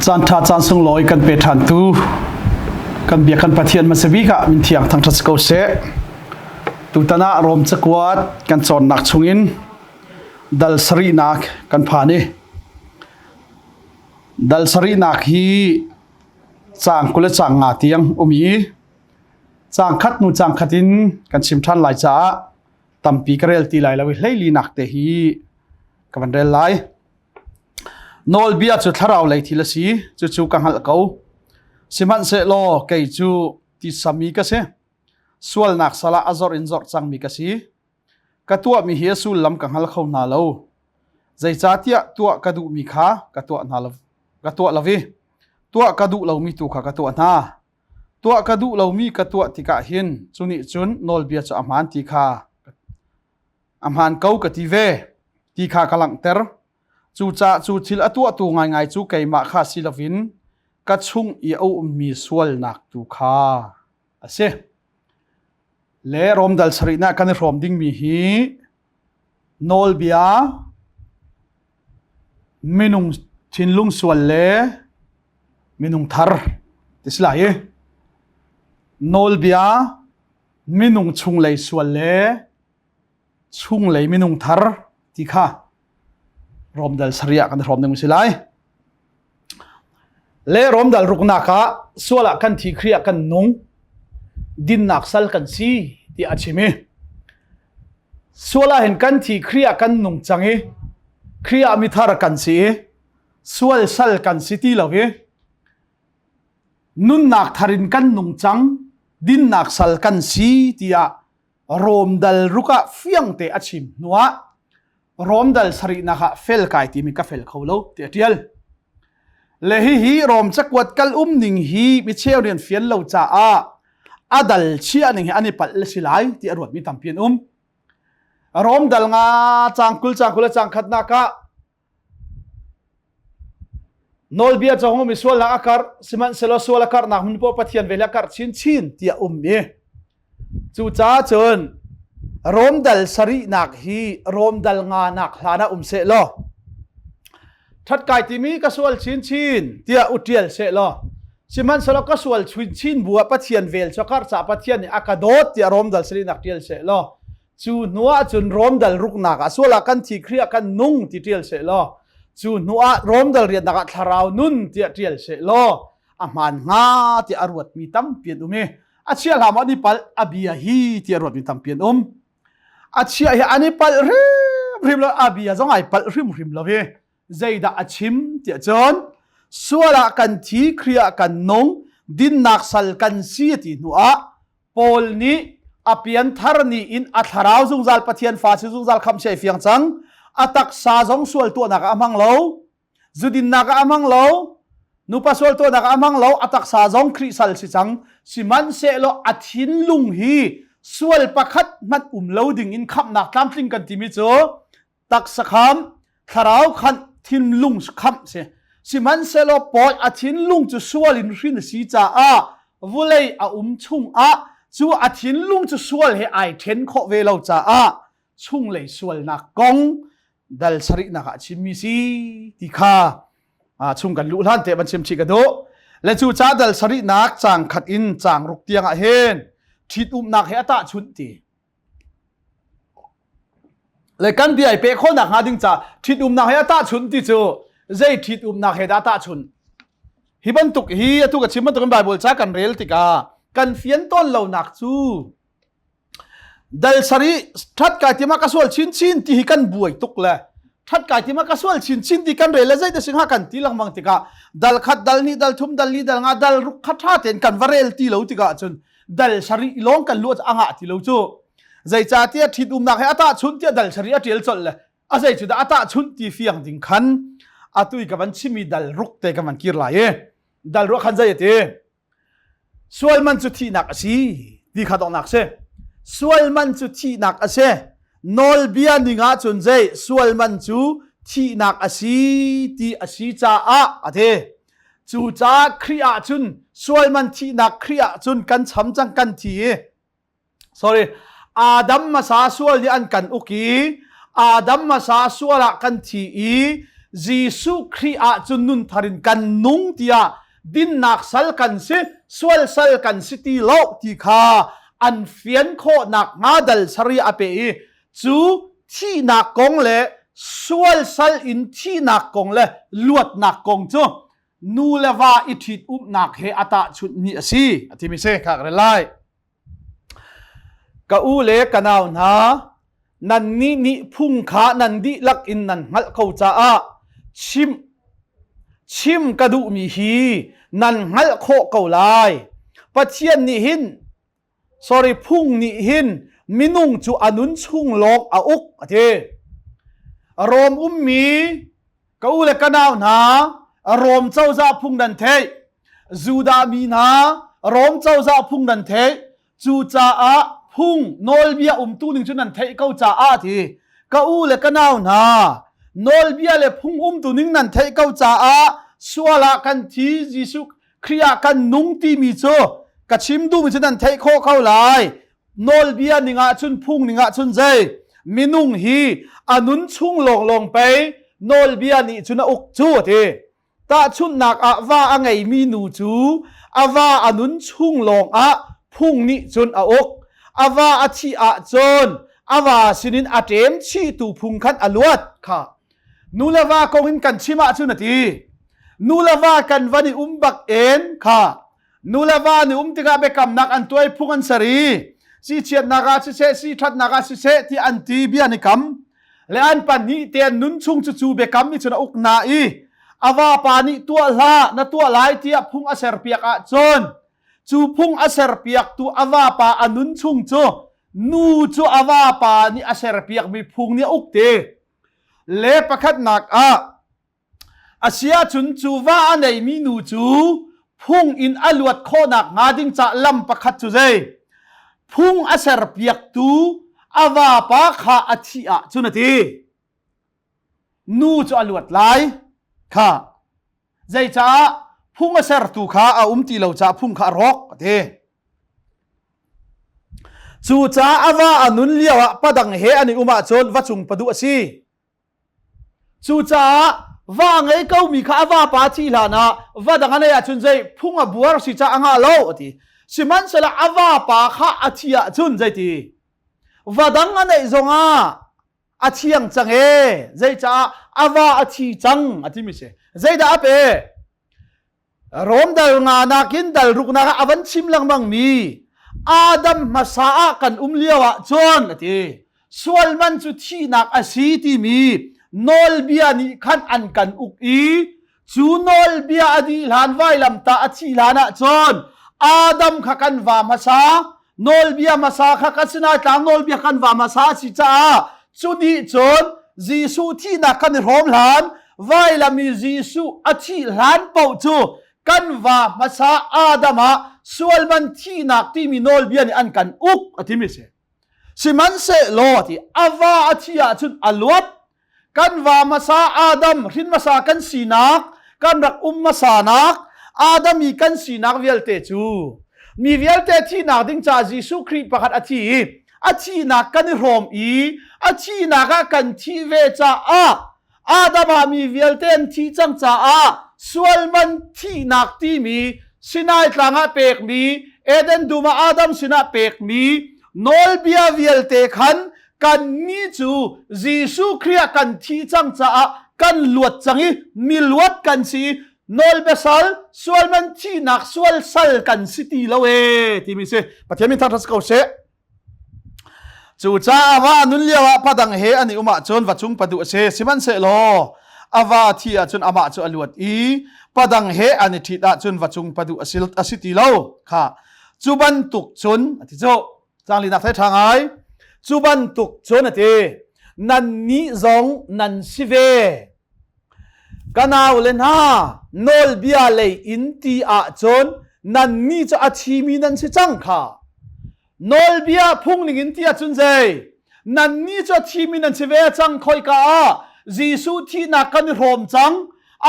Caan ṭha caan sunglawi kan pe ṭhantu kan biak kan Pathian hmasa bik ah min thiang thangṭhat si ko seh. Tutan ah Rom cakuat kan cawnnak chungin dal sarihnak kan phan i dal sarihnak hi caang 20 le caang nga tiang um i caang khat hnu caang khat in kan chim ṭhan lai caah tampi ka rel ti lai lo i hleilinak te hi ka van rel lai. Nawlbia cu thlarau lei thil a si, cucu ka hngalh ko. Sihmanhsehlaw kei cu tisami ka si. Sualnak sal ah a zor in zor cangmi ka si. Ka tuahmi hi a sullam ka hngal kho hna lo. Zeicahtiah tuah ka duhmi kha ka tuah hna lo, ka tuah lo i tuah ka duh lomi tu kha ka tuah hna. Tuah ka duh lomi ka tuah tikah hin cu nih cun nawlbia cu a hmaan ti kha a hmaan ko ka ti ve ti kha ka langhter. Cucaah cu thil a tuahtu ngaingai cu keimah kha si loin ka chung i a ummi sualnak tu kha a si. Le Rom dal sarihnak kan i hrawm dingmi hi nawlbia, minung thinlung sual le minung thar ti si lai i nawlbia minung chunglei sual le chunglei minung thar ti kha Rom dal sarih ah kan hrawm ding si lai. Le Rom dal ruknak ah sual ah kan thi Khrih ah kan nung dinnak sal kan si ti a chim i sual ah hin kan thi Khrih ah kan nung cang i Khrih ah mithar kan si i sual sal kan si ti lo i nunnak thar in kan nung cang dinnak sal kan si tiah Rom dal ruk ah fiangte a chim hnuah Rom dal sarihnak ah fel kai timi ka fel kho lo ti a tial. Le hihi Rom cakuat kal um ning hi mi cheu nih an fian lo caah a dal chia ning hi an i palh le si lai ti a ruatmi tampi an um. Rom dal nga cang kul cang kul a cang khatnak ah Nawlbia cu hung mi sualnak a karh, sihmanhsehlaw sual a karhnak hmun poah Pathian vel a karh chinchin tiah um i cucaah cun Rom dal sarihnak hi Rom dal nganak hlan ah um seh law ṭhat kai timi ka sual chinchin tiah u ṭial seh law sihmanhsehlaw ka sual chinchin bu ah Pathian vel cu a karh caah Pathian nih a ka dawt tiah Rom dal sarihnak ṭial seh law Cu hnu ah cun Rom dal ruknak ah sual ah kan thi Khrih ah kan nung ti ṭial seh law cu hnu ah Rom dal riannak ah thlarau nun tiah ṭial seh law a hmaan hnga tiah a ruatmi tampi an um i a chia hlah maw an i palh a bia hi tiah a ruatmi tampi an um. A chia hi an i palh hrimhrim lo a bia zong ai palh hrimhrim lo hi zeidah a chim tiah cun sual ah kan thi Khrih ah kan nung dinnak sal kan si ti hnu ah Paul nih a pianthar ni in a thlarau zungzal Pathian fa si zungzal khamh si ai fiang cang. A taksa zong sual tuahnak ah a hmang lo. Zudinnak ah a hmang lo. Nupa sual tuahnak ah a hmang lo. A taksa zong Khrih sal si cang. Sihmanhsehlaw a thinlung hi sual pakhat hmanh um lo ding in khamhnak tlamtling kan timi cu taksa khamh, thlarau khamh, thinlung khamh si. Sihmanhsehlaw Paul a thinlung cu sual in hrin a si caah vulei a um chungah cu a thinlung cu sual he ai ṭhen khawh ve lo caah chunglei sualnak kong dal sarihnak ah chimmi si ti kha chung kan luh hlan te van chim chih ka duh. Le cu ca dal sarihnak caang khat in caang ruk tiang ah hin ṭhitumnak he a tahchunh ti. Le kan bia i peh khawhnak hnga ding ca ṭhitumnak he a tahchunh ti cu zei ṭhitumnak he dah tahchunh? Hi bantuk hi atu ka chim bantukin Bible ca kan rel tikah kan fian tawn lonak cu dal sarih ṭhat kai tima ka sual chinchin ti hi kan buai tuk le ṭhat kai tima ka sual chinchin ti kan rel le zei te sing ha kan ti lengmang tikah dal khat dal hnih dal thum dal li dal nga dal ruk kha ṭha tein kan va rel ti lo tikah cun dal sarih lawng kan luat a ngah ti lo cu zeicahtiah ṭhitumnak he a tahchunh tiah dal sarih a ṭial colh le a zei cu dah a tahchunh ti fiang ding khan atu i ka van chimmi dal ruk te ka van kir lai i dal ruah khan zei a ti sual man cu thihnak a si ti kha donghnak si sual man cu thihnak a si nawlbia ning ah cun zei sual man cu thihnak a si ti a si caah a ti Cucaah Khrih ah cun sual man thihnak Khrih ah cun kan cham cang kan thi i sorry Adam hmasa sual nih an kan uk i Adam hmasa sual ah kan thi i Jesuh Khrih ah cun nun thar in kan nung tiah dinnak sal kan si, sual sal kan si ti lo ti kha an fian khawh nakhnga dal sari a pe i cu thihnak kong le sual sal in thihnak kong le luatnak kong cu nu le va i ṭhit umnak he a tahchunhmi a si a timi si kha ka lai. Ka u le ka nau hna, nannih nih phung kha nan dihlak in nan hngalh ko caah chim chim ka duhmi hi nan hngalh khawh ko lai. Pathian nih hin sorry phung nih hin minung cu a nun chung lawng a uk a ti. Rom ummi Ka u le ka nau hna, Rom cozah phung nan theih. Judah mi hna, Rom cozah phung nan theih. Cucaah phung nawlbia umtu ning cu nan theih ko caah ti. Ka u le ka nau hna, nawlbia le phung umtu ning nan theih ko caah sual ah kan thi Jesuh Khrih ah kan nung timi cu ka chim duhmi cu nan theih khawh ko lai. Nawlbia ning ahcun phung ning ahcun zei minung hi a nun chung lawnglawng pei nawlbia nih cun a uk cu a ti. Tahchunhnak ah va a ngeimi nu cu a va a nun chung lawng ah phung nih cun a uk. A va a thih ahcun a va sinin a ṭem chihtu phung khan a luat kha. Nu le va kong in kan chim ahcun a ti. Nu le va kan van i um bak en kha nu le va nih um tikah biakamnak an tuai phung an ser i si chiatnak ah siseh si ṭhatnak ah siseh ti an ti bia an i kam le an pahnih te an nun chung cu cu biakam nih cun a uk hna i a vapa nih tuah hlah na tuah lai tiah phung a serpiak ahcun cu phung a serpiaktu a vapa a nun chung cu nu cu a vapa nih a serpiakmi phung nih a uk ti le pakhatnak ah A si ahcun cu va a neimi nu cu phung in a luat khawhnak hnga ding caah lam pakhat cu zei? Phung a serpiaktu a vapa kha a thih ahcun a ti. Nu cu a luat lai. Kha. Zeicah phung a sertu kha a um ti lo caah phung kha a rawk a ti. Cucaah a va a nun lioah padang he an i um ahcun va cung paduh a si. Cucaah va ngei komi kha a vapa a thih hlanah va dang a neih ahcun zei phung a buar si caah a ngah lo a ti. Sihmanhsehlaw a vapa kha a thih ahcun zeiti? Va dang a neih zongah a thiang cang ee. Zeicaah a va a thi cang a timi si. Zeidah a pe? Rom dal nga nakin dal ruknak ah a van chim lengmang mi Adam hmasa ah kan um lio ah cun a ti sual man cu thihnak a si timi nawlbia nih khan an kan uk i cu nawlbia a dih hlan vailamtah a thih hlan ah cun Adam kha kan va hmasa nawlbia hmasa kha kan sinai tlang nawlbia kan va hmasa a si caah cu nih cun Jesuh thihnak kan i hrawm hlan vailam i Jesuh a thih hlan paoh cu kan va hmasa Adam ah sualman thihnak timi nawlbia nih an kan uk a timi si. Sihmanhsehlaw ti a va a thih ahcun a luat kan va hmasa Adam hrin hmasa kan sinak kan rak um hmasanak Adam i kan sinak vialte cu mi vialte thihnak ding caah Jesuh Khrih pakhat a thi i a thihnak kan i hrawm i a thihnak ah kan thih ve caah Adam ah mi vialte an thih cang caah sualman thihnak timi Sinai tlang ah pekmi Eden dum ah Adam sinah pekmi nawlbia vialte khan kannih cu Jesuh Khrih ah kan thih cang caah kan luat cang i mi luat kan si i nawlbia sal sualman thihnak sual sal kan si ti lo ee timi si Pathian min thangṭhat si ko seh. Cucaah va nun lio ah padang he an i um ahcun va cung paduh a si. Sihmanhsehlaw a va thi ahcun amah cu a luat i padang he an i ṭhit ahcun va cung paduh a si, a si ti lo. Kha cu bantuk cun a ti cu Canglinak thei ṭha ngai. Cu bantuk cun a ti. Nannih zong nan si ve. Ka naule hna, nawlbia lei in ti ahcun nannih cu a thimi nan si cang kha. Nawlbia phung ning in ti ahcun zei? Nannih cu a thimi nan si ve cang khoika ah Jesuh thihnak kan i hrawm cang.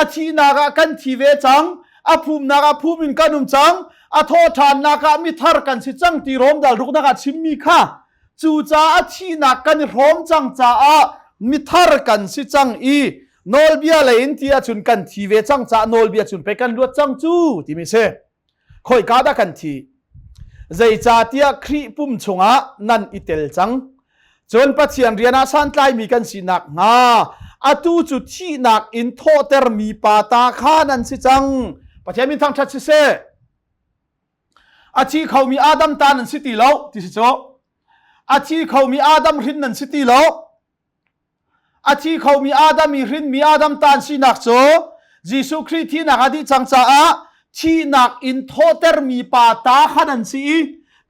A thihnak ah kan thi ve cang. A phumnak ah phum in kan um cang. A thawhṭhannak ah mithar kan si cang ti Rom dal ruknak ah chimmi kha cucaah thihnak kan i hrawm cang caah mithar kan si cang i. Nawlbia lei in ti ahcun kan thi ve cang caah nawlbia cun pei kan luat cang cu timi si. Khoika dah kan thi? Zeicahtiah Khrih pum chungah nan i tel cang. Cun Pathian rian ah santlaimi kan si nakhnga atu cu thihnak in thawhtermi pa ta kha nan si cang. Pathian min thangṭhat siseh. A thi khomi Adam ta nan si ti lo ti si cu. A thi khomi Adam hrin nan si ti lo. A thi khomi Adam i hrinmi Adam tan sinak cu Jesuh Khrih thihnak a dih cang caah thihnak in thawhtermi pa ta kha nan si i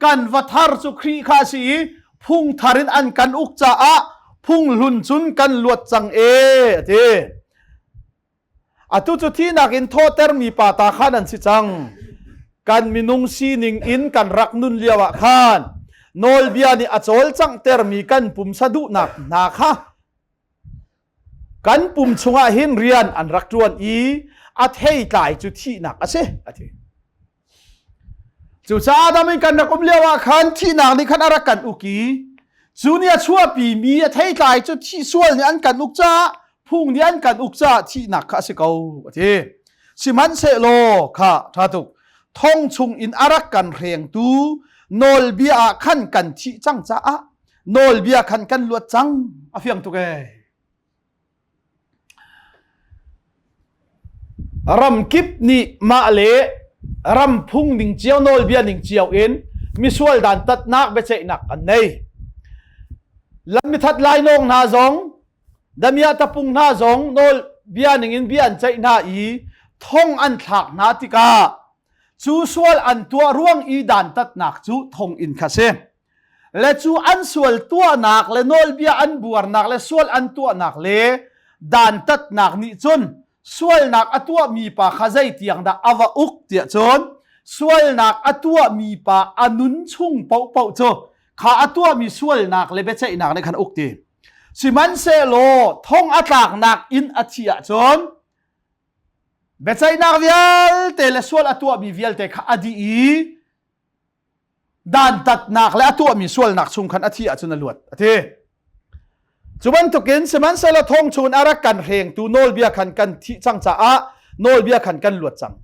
kan va thar cu Khrih kha a si i phung thar in an kan uk caah phung hlun cun kan luat cang e a ti. Atu cu thihnak in thawhtermi pa ta kha nan si cang. Kan minung sining in kan rak nun lio ah khan nawlbia nih a cawlcanghtermi kan pumsa duhnak hna kha kan pum chungah hin rian an rak ṭuan i a theitlai cu thihnak a si a ti. Cucaah Adam in kan rak um lio ah khan thihnak nih khan a rak kan uk i cu nih a chuahpimi a theitlai cu thih sual nih an kan uk caah phung nih an kan uk caah thihnak kha a si ko a ti. Sihmanhsehlaw kha ṭha tuk thong chung in a rak kan hrengtu nawlbia ah khan kan thih cang caah nawlbia khan kan luat cang a fiang tuk ee. Ramkip nih mah le ram phung ning cio nawlbia ning cio in misual dantatnak biaceihnak an nei. Lam mithat lainawng hna zong damiah tapung hna zong nawlbia ning in bia an ceih hna i thong an thlak hna tikah cu sual an tuah ruang i dantatnak cu thong in kha si. Le cu an sual tuahnak le nawlbia an buarnak le sual an tuahnak le dantatnak nih cun sualnak a tuahmi pa kha zeitiang dah a va uk tiah cun sualnak a tuahmi pa a nun chung paohpaoh cu kha a tuahmi sualnak le biaceihnak nih khan a uk ti. Sihmanhsehlaw thong a tlaknak in a thih ahcun biaceihnak vialte le sual a tuahmi vialte kha a dih i dantatnak le a tuahmi sualnak chung khan a thih ahcun a luat a ti. Cu bantukin sihmanhsehlaw thong chungin a rak kan hrengtu nawlbia khan kan thih cang caah nawlbia khan kan luat cang.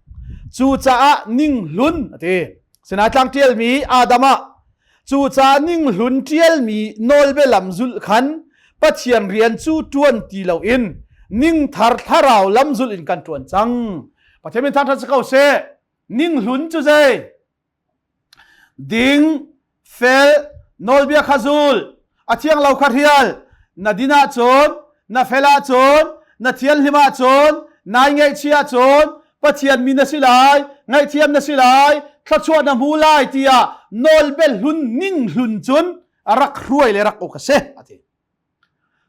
Cucaah ninghlun a ti. Sinai tlang ṭialmi Adam ah cucaah ninghlun ṭialmi nawlbia lam zulh khan Pathian rian cu ṭuan ti loin ningthar thlarau lam zulh in kan ṭuan cang. Pathian min thangṭhat si ko seh. Ninghlun cu zei? Ding, fel, nawlbia kha zul, a thiang lo kha hrial, na din ahcun, na fel ahcun, na thianhlim ahcun, nai ngaihchih ahcun, Pathian mi na si lai, ngaihthiam na si lai, thluachuah na hmu lai tiah nawlbia hlun ning hlun cun rak hruai le rak uk a si a ti.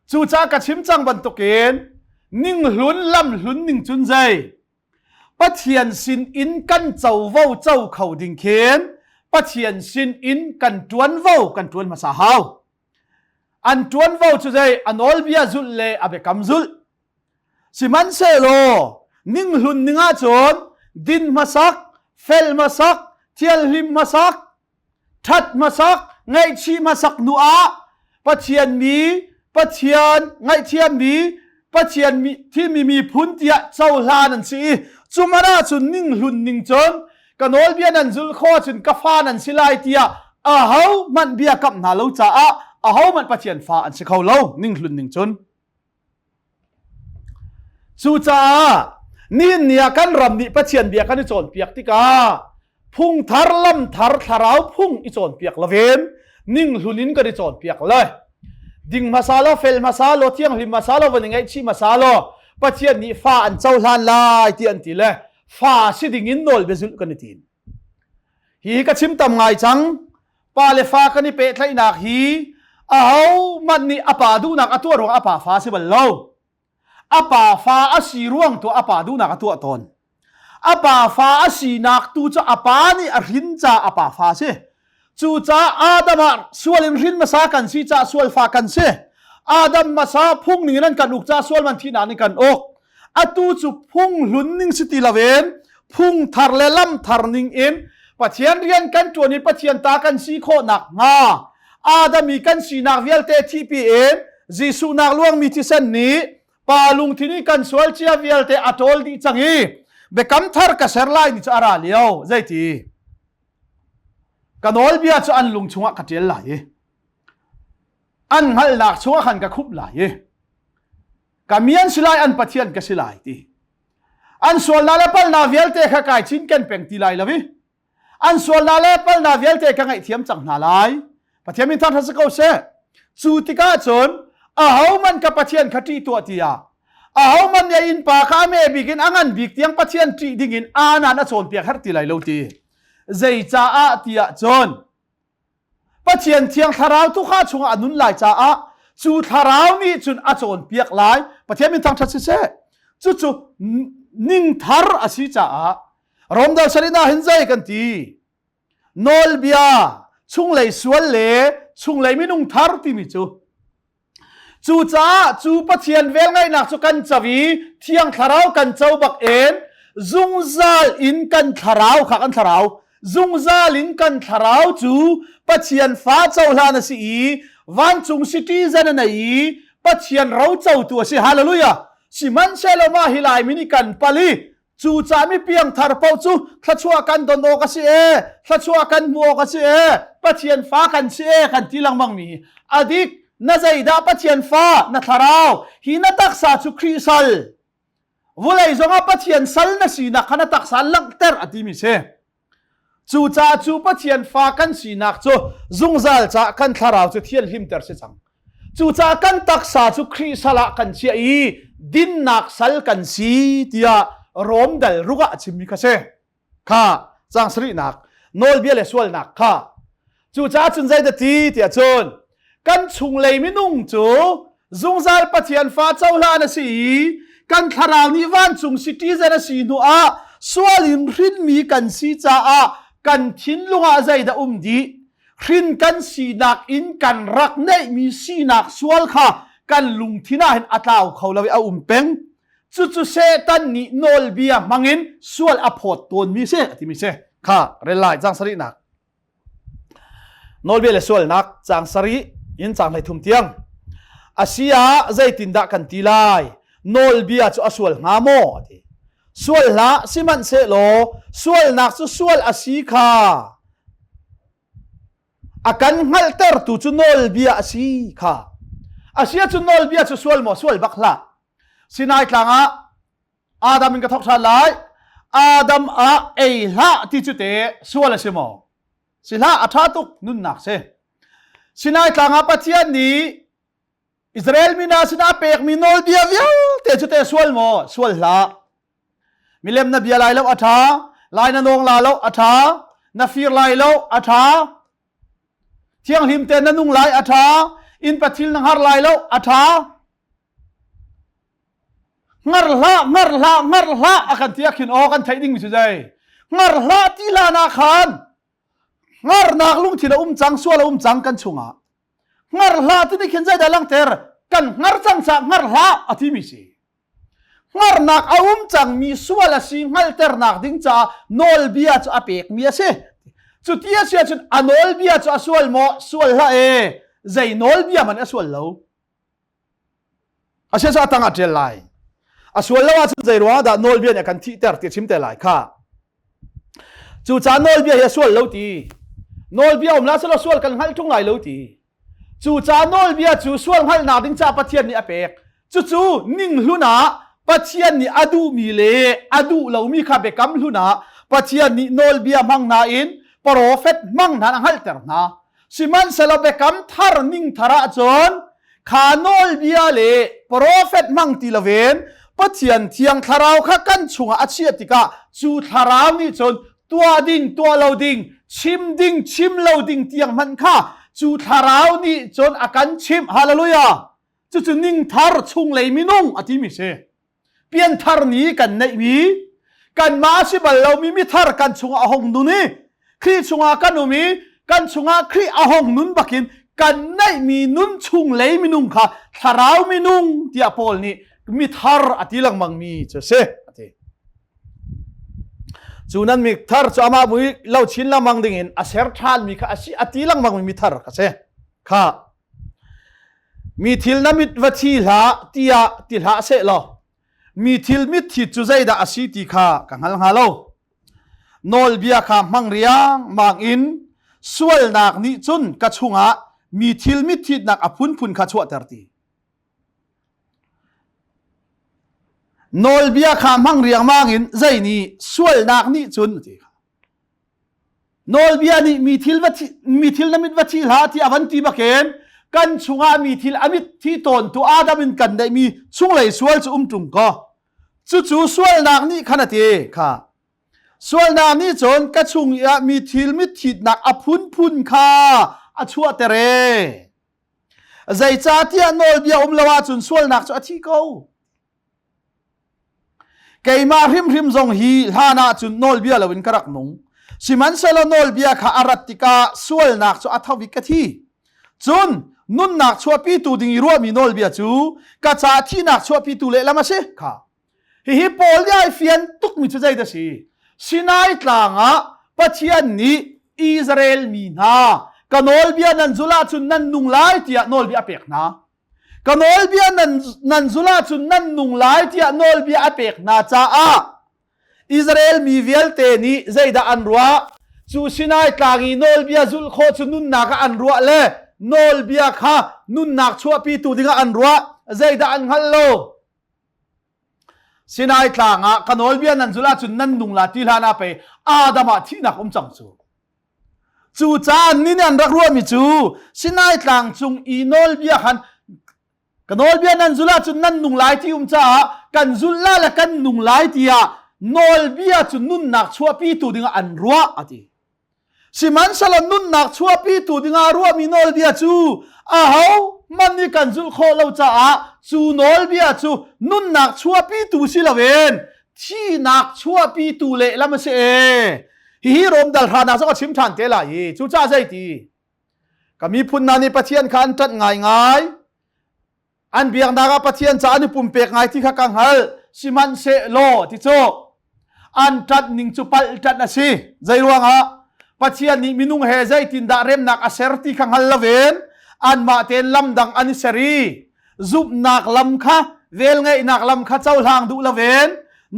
Cucaah ka chim cang bantukin ning hlun lam hlun ning cun zei Pathian sin in kan covo co kho ding khin Pathian sin in kan ṭuanvo kan ṭuan hmasa hau. An ṭuanvo cu zei a nawlbia zulh le a biakam zulh. Sihmanhsehlaw ninghlun ning ahcun din hmasak, fel hmasak, thianhlim hmasak, ṭhat hmasak, ngaihchih hmasak hnu ah Pathian mi, Pathian ngaihthiammi, Pathian mi, thimi miphun tiah cohlan an si i cu man ahcun ninghlun ning cun ka nawlbia nan zulh khawh ahcun ka fa nan si lai tiah aho hmanh bia kamh hna lo caah aho hmanh Pathian fa an si kho lo ninghlun ning cun. Cucaah nihin ni ah kan ram nih Pathian bia kan i cawnpiak tikah phungthar lamthar thlarau phung i cawnpiak loin ninghlun in kan i cawnpiak le ding hmasa law fel hmasa law thianghlim hmasa law van i ngaihchih hmasa law Pathian nih fa an cohlan lai ti an ti le fa si ding in nawl biazulh kan i tim. Hi ka chim tam ngai cang. Pa le fa kan i pehtlaihnak hi ahohmanh nih a pa duhnak a tuah ruang a pa fa a si bal lo. A pa fa a si ruang tu a pa duhnak a tuah tawn. A pa fa a sinak tu cu a pa nih a hrin ca a pa fa a si. Cucaah Adam ah sual in hrin hmasa kan si caah sual fa kan si. Adam hmasa phung ning in an kan uk caah sual man thihnak nih kan uk. Atu cu phung hlun ning si ti loin phung thar le lam thar ning in Pathian rian kan ṭuan i Pathian ta kan si khawh nakhnga Adam i kan sinak vialte thihpi in Jesuh nak luangmi thisen nih Pa lungthin i kan sual cia vialte a ṭawl dih cang i biakam thar ka ser lai ni cu a ra lio. Zeiti? Ka nawlbia cu an lung chungah ka ṭial lai i an hngalhnak chungah khan ka khup lai i ka mi an si lai an Pathian ka si lai ti. An sualnak le palhnak vialte kha kai cinken peng ti lai lo i an sualnak le palhnak vialte ka ngaihthiam cang hna lai. Pathian min thangṭhat si ko seh. Cu tikah cun ahohmanh ka Pathian kha ṭih tuah tiah ahohmanh nih a innpa kha a me bik in a ngan bik tiang Pathian ṭih dingin aanan a cawnpiak herh ti lai lo ti. Zeicaah tiah cun Pathian thiang thlarau tu kha chungah a nun lai caah cu thlarau nih cun a cawnpiak lai. Pathian min thangṭhat siseh. Cucu ning thar a si caah Romdal sarina hin zei kan ti? Nawlbia chunglei sual le chunglei minung thar timi cu Cucaah cu Pathian velngeihnak cu kan co i Thiang Thlarau kan co bak in zungzal in kan thlarau kha kan thlarau zungzal in kan thlarau cu Pathian fa cohlan a si i vancung citizen a nei i Pathian ro cotu a si. Hallelujah! Sihmanhsehlaw mah hi Laimi nih kan pal i Cucaah mi piangthar paoh cu thluachuah kan don awk a si e, thluachuah kan hmuh awk a si e, Pathian fa kan si e kan ti lengmang mi a dik. Na zeidah Pathian fa na thlarau hi na taksa cu Khrih sal. Vulei zongah Pathian sal na sinak kha na taksa langhter a timi si. Cucaah cu Pathian fa kan sinak cu zungzal caah kan thlarau cu thianhlimter si cang. Cucaah kan taksa cu Khrih sal ah kan chiah i dinnak sal kan si tiah Rom dal ruk ah a chimmi kha si. Kha caang sarihnak nawlbia le sualnak kha. Cucaah cun zeidah ti tiah cun kan chunglei minung cu zungzal Pathian fa cohlan a si i kan thlarau nih vancung citizen a si hnu ah sual in hrinmi kan si caah kan thinlung ah zeidah um dih hrin kan sinak in kan rak neihmi sinak sual kha kan lungthin ah hin a tlau kho lo i a um peng cucu Satan nih nawlbia hmangin sual a phawt tawnmi si a timi si kha rel lai cang sarihnak Nawlbia le sualnak caang sarih in caang 13 tiang. A si ah zeitindah kan ti lai? Nawlbia cu a sual hnga maw? A ti. Sual hlah, sihmanhsehlaw sualnak cu sual a si kha a kan hngalhtertu cu nawlbia a si kha. A si ahcun nawlbia cu sual maw? Sual bak hlah. Sinai tlang ah Adam in ka thawk ṭhan lai. Adam ah ei hlah ti cu te sual a si maw? Si hlah, a ṭha tuk nunnak si. Sinai tlang ah Pathian nih Israel mi hna sinah a pekmi nawlbia vialte cu te sual maw? Sual hlah. Milem na bia lai lo a ṭha, lai na nawng la lo a ṭha, na fir lai lo a ṭha, thianghlim te na nung lai a ṭha, inn pathil na hngar lai lo a ṭha. Hngar hlah, hngar hlah, hngar hlah a kan ti ah khin aw kan theih dingmi cu zei? Hngar hlah ti hlan ah khan hngarnak lungthin a um cang, sual a um cang kan chungah. Hngar hlah ti nih khin zeidah langhter? Kan hngar cang caah hngar hlah a timi si. Hngarnak a um cangmi sual a si hngalhternak ding caah nawlbia cu a pekmi a si. Cu ti a si ahcun a nawlbia cu a sual maw? Sual hlah e. Zei nawlbia hmanh a sual lo. A sia cu a tang ah ṭial lai. A sual lo ahcun zei ruangah dah nawlbia nih a kan thihter ti a chim te lai kha. Cucaah nawlbia hi a sual lo ti. Nawlbia um la selaw sual kan hngalh ṭung lai lo ti. Cucaah nawlbia cu sual hngalhnak ding caah Pathian nih a pek. Cucu ning hlun ah Pathian nih a duhmi le a duh lomi kha biakam hlun ah Pathian nih nawlbia hmang hna in profet hmang hna a hngalhter hna. Sihmanhsehlaw biakam thar ning thar ahcun kha nawlbia le profet hmang ti loin Pathian thiang thlarau kha kan chungah a chiah tikah cu thlarau nih cun tuah ding tuah lo ding chim ding chim lo ding tiang hmanh kha cu thlarau nih cun a kan chimh hallelujah cucu ning thar chunglei minung a timi si pianthar ni kan neihmi kanmah a si bal lomi mithar kan chungah a hung nun i Khrih chungah kan um i kan chungah Khrih a hung nun bakin kan neihmi nun chung lei minung kha thlarau minung tiah Paul nih mithar a ti lengmang mi cu a si a ti. Cu nan mithar cu amah mui lo chin lengmang dingin a ser ṭhanmi kha a si a ti lengmang mi mithar kha si. Kha. Mi thil na mit va thi hlah tiah ti hlah seh law mi thil mit thi cu zeidah a si ti kha ka hngal hnga lo. Nawlbia kha hmang riangmang in sualnak nih cun ka chungah mi thil mit thitnak a phunphun kha chuahter ti. Nawlbia kha hmang riangmang in zei nih sualnak nih cun ti kha. Nawlbia nih mi thil va thi, mi thil na mit va thi hlah ti a van ti bakin kan chungah mi thil a mit thi tawn tu Adam in kan neihmi chunglei sual cu um ṭung kaw cucu sualnak nih khan a ti kha sualnak nih cun ka chung i ah mi thil mit thitnak a phunphun kha a chuahter e zeicahtiah nawlbia um lo ahcun sualnak cu a thi ko Keimah hrimhrim zong hi hlan ah cun nawlbia loin ka rak nung. Sihmanhsehlaw nawlbia kha a rat tikah sualnak cu a tho i ka thi. Cun nunnak chuahpitu ding i ruahmi nawlbia cu ka ca thihnak chuahpitu lehlam a si kha. Hihi Paul nih ai fian tukmi cu zeidah a si? Sinai tlang ah Pathian nih Israel mi hna ka nawlbia nan zulh ahcun nan nung lai tiah nawlbia a pek hna. Ka nawlbia nan, nan zulh ahcun nan nung lai tiah nawlbia a pek hna caah Israel mi vialte nih zeidah an ruah? Cu Sinai tlang i nawlbia zulh khawh cu nunnak ah an ruah le nawlbia kha nunnak chuahpitu dingah an ruah. Zeidah an hngalh lo? Sinai tlang ah ka nawlbia nan zulh ahcun nan nung la ti hlan ah pei Adam ah thihnak um cang cu. Cucaah ni nih an rak ruahmi cu Sinai tlang cung i nawlbia khan ka nawlbia nan zulh ahcun nan nung lai ti um caah kan zulh la le kan nung lai tiah nawlbia cu nunnak chuahpitu dingah an ruah a ti. Sihmanhsehlaw nunnak chuahpitu dingah ruahmi nawlbia cu aho hmanh nih kan zulh khawh lo caah cu nawlbia cu nunnak chuahpitu si loin thihnak chuahpitu lehlam a si ee. Hihi Rom dal hranak zong a chim ṭhan te lai i cucaah zeiti ka miphun hna nih Pathian kha an ṭanh ngaingai an biaknak ah Pathian ca an i pumpek ngai ti kha ka hngalh sihmanhsehlaw ti cu an ṭanh ning cu palh ṭanh a si zei ruangah Pathian nih minung he zeitindah remnak a ser ti kha hngal loin anmah tein lam dang an i ser i zumhnak lam kha velngeihnak lam kha cohlang duh loin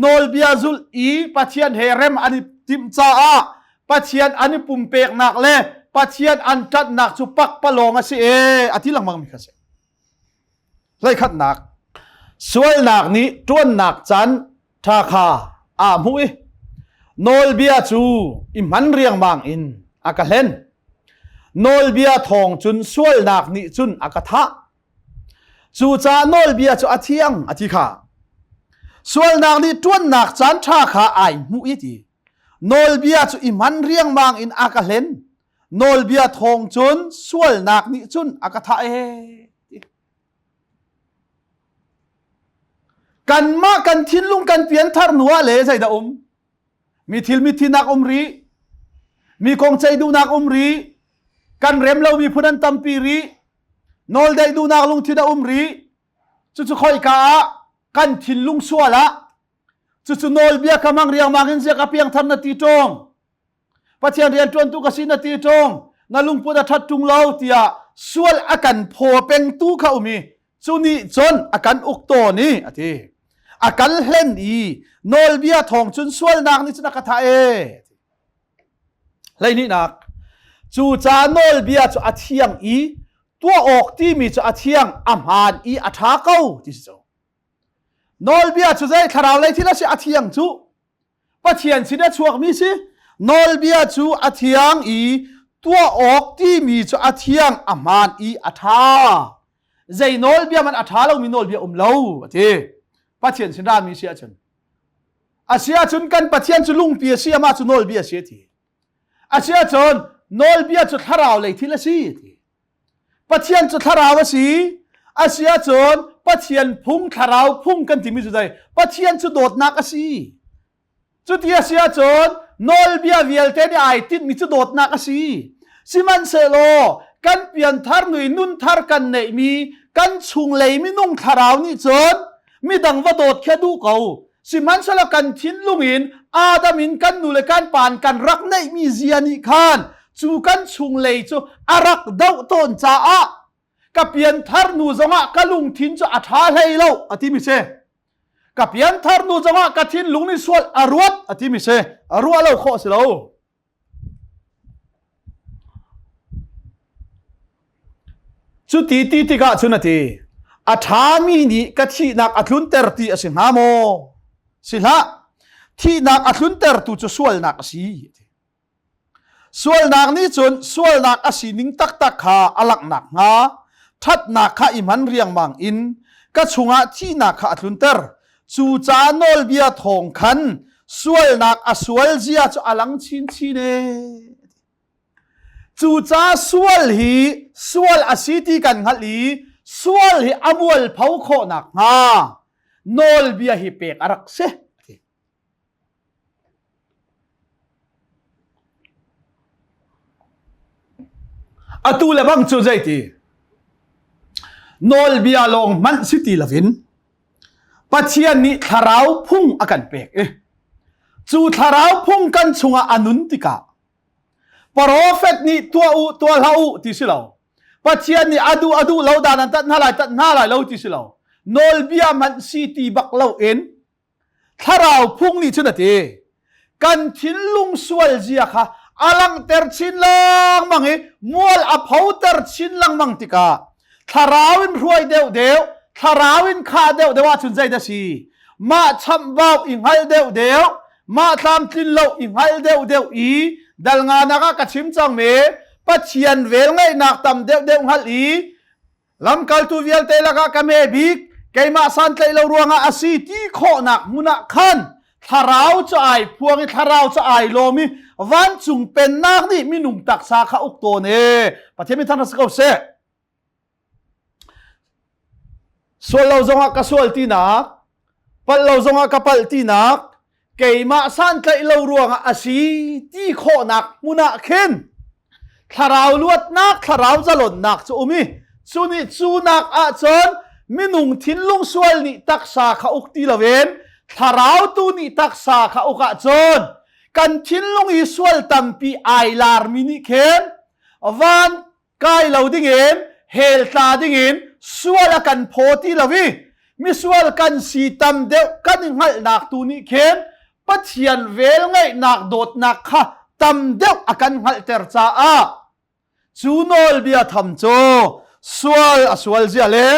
nawlbia zulh i Pathian he rem an i timh caah Pathian an i pumpeknak le Pathian an ṭanhnak cu pakpalawng a si e a ti lengmang mi kha si. Hleikhatnak sualnak nih ṭuannak caan ṭha kha aa hmuh i nawlbia cu i hman riangmang in a ka hlen. Nawlbia thawng cun sualnak nih cun a ka thah. Cucaah nawlbia cu a thiang a ti kha. Sualnak nih ṭuannak caan ṭha kha ai hmuh i ti. Nawlbia cu i hman riangmang in a ka hlen. Nawlbia thawng cun sualnak nih cun a ka thah ee. Kanmah kan thinlung kan pianthar hnu ah le zeidah um? Mi thil mi thinak um rih. Mi kong ceih duhnak um rih. Kan rem lomi phun an tampi rih. Nawldeih duhnak lungthin a um rih. Cucu khoika ah kan thinlung sual ah cucu nawlbia ka hmang riangmang in ziak a piangthar na ti ṭung. Pathian rianṭuantu ka si na ti ṭung na lungput a ṭhat ṭung lo tiah sual a kan phaw pengtu kha um i cu nih cun a kan uk tawn i a ti a kan hlen i nawlbia thawng cun sualnak nih cun a ka thah e hleihnihnak cu ca nawlbia cu a thiang i tuah awk timi cu a thiang a hmaan i a ṭha ko ti si cu nawlbia cu zei thlarau lei thil a si a thiang cu Pathian sin a chuakmi si nawlbia cu a thiang i tuah awk timi cu a thiang a hmaan i a ṭha zei nawlbia man a ṭha lomi nawlbia um lo a ti Pathian sin rami si ahcun a si ahcun kan Pathian cu lungpi a si amah cu nawlbia a si a ti a si ahcun nawlbia cu thlarau lei thil a si a ti Pathian cu thlarau a si. A si ahcun Pathian phung thlarau phung kan timi cu zei? Pathian cu dawtnak a si. Cuti a si ahcun nawlbia vialte nih ai tinhmi cu dawtnak a si. Sihmanhsehlaw kan pianthar nui nunthar kan neihmi kan chunglei minung thlarau nih cun midang va dawt khi a duh ko. Sihmanhsehlaw kan thinlung in Adam in kan nu le kan pa in kan rak neihmi zia nih khan cu kan chunglei cu a rak doh tawn caah Ka pianthar hnu zongah ka lungthin cu a ṭha hlei lo a timi si. Ka pianthar hnu zongah ka thinlung nih sual a ruat a timi si. A ruah lo khawh a si lo. Cuti ti tikah cun a ti, a ṭhami nih ka thihnak a tlunter ti a si hnga maw? Si hlah. Thihnak a tluntertu cu sualnak a si. Sualnak nih cun sualnak a sining taktak kha a langhnak hnga ṭhatnak kha i hman riangmang in ka chungah thihnak kha a tlunter. Cucaah nawlbia thawng khan sualnak a sual zia cu a lang chinchin ee. Cucaah sual hi sual a si ti kan hngalh i sual hi a mualpho khawh nakhnga nawlbia hi pek a rak si. Atu le bang cu zeiti? Nawlbia lawng hmanh si ti loin Pathian nih thlarau phung a kan pek i cu thlarau phung kan chungah a nun tikah Profet nih tuah u tuah hlah u ti si lo. Pathian nih a duh a duh lo dan an tat hna lai tat hna lai lo ti si lo. Nawlbia hmanh si ti bak loin Thlarau phung nih cun a ti. Kan thinlung sual zia kha a langhter chin lengmang i mual a photer chin lengmang tikah thlarau in hruai deuh deuh, thlarau in khah deuh deuh ahcun zeidah si? Mah chamhbau i hngal deuh deuh, mah tlamtlin lo i hngal deuh deuh i dal nganak ah ka chim cang me Pathian velngeihnak tam deuh deuh hngalh i Lamkaltu vialte lakah ka hme bik, keimah santlaih lo ruangah a si ti khawhnak hmun ah khan thlarau cu ai phuang i thlarau cu ai lawm i vancung pennak nih minung taksa kha uk tawn e. Pathian min thangṭhat si ko seh. Sual lo zongah ka sual tinak, palh lo zongah ka palh tinak, keimah santlaih lo ruangah a si ti khawhnak hmun ah khin thlarau luatnak thlarau zalonnak cu um i cu nih cu nak ahcun minung thinlung sual nih taksa kha uk ti loin thlarau tu nih taksa kha uk ahcun kan thinlung i sual tampi ai larmi nih khin van kai lo dingin hell tla dingin sual a kan phaw ti lo i misual kan si tam deuh kan i hngalhnak tu nih khin Pathian velngeihnak dawtnak kha tam deuh a kan hngalhter caah cu nawlbia tham cu sual a sual zia le